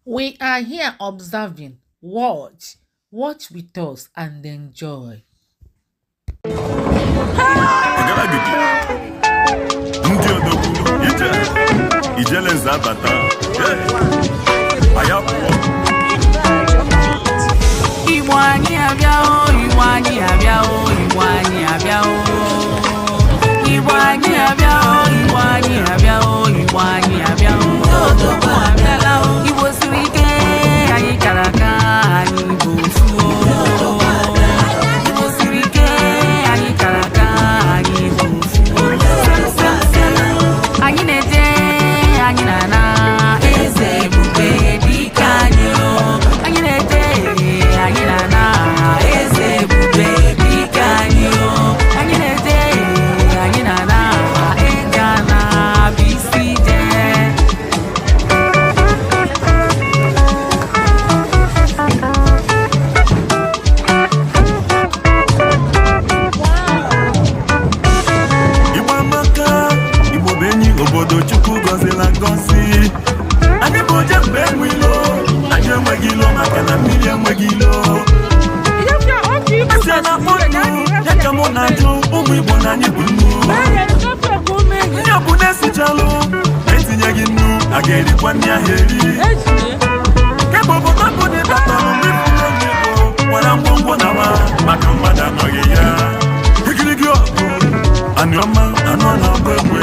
We are here observing. Watch. Watch with us and enjoy. Ọgaragidi ndị odogwu ije ijele nze abata. Hey! Anyị apụọ. Igbo anyị abịa o, Igbo anyị abịa o, Igbo anyị abịa o. Igbo anyị abịa o, Igbo anyị abịa o, Igbo anyị abịa o. Odogwu abịala o. Igbo siri ike, anyị kara aka, anyị bụ ofu o. Igbo siri ike, anyị kara aka, anyị bụ ofu o. Sem, sem, sem. Anyị na-eje, anyị na-ana, eze ebube dike anyị o. Anyị na-eje, anyị na-ana, eze ebube dike anyị o. Anyị na-eje, anyị na-ana, ịga na bụ isi ije. Igbo amaka, Igbo bụ enyi, obodo Chukwu gọzila agọzi. Anyị bụ oje mgbe enwe ilo, anyị enweghị ilo maka na mmiri enweghị ilo. Esi a na-akpọ nnu ya ka mụ na-ajụ ụmụ Igbo na anyị bụ nnu. Ndị ọ bụ na-esichalụ etinyeghị nnu, a ga-erikwa nri ahụ eri. Kemgbe obodo bụ na ịbatalụ ndị fụrụ onye Igbo gwara ngwongwo na nwa maka mmadụ anọghị ya. Igirigi ọgụ anị ọma anụ na-agba egbe.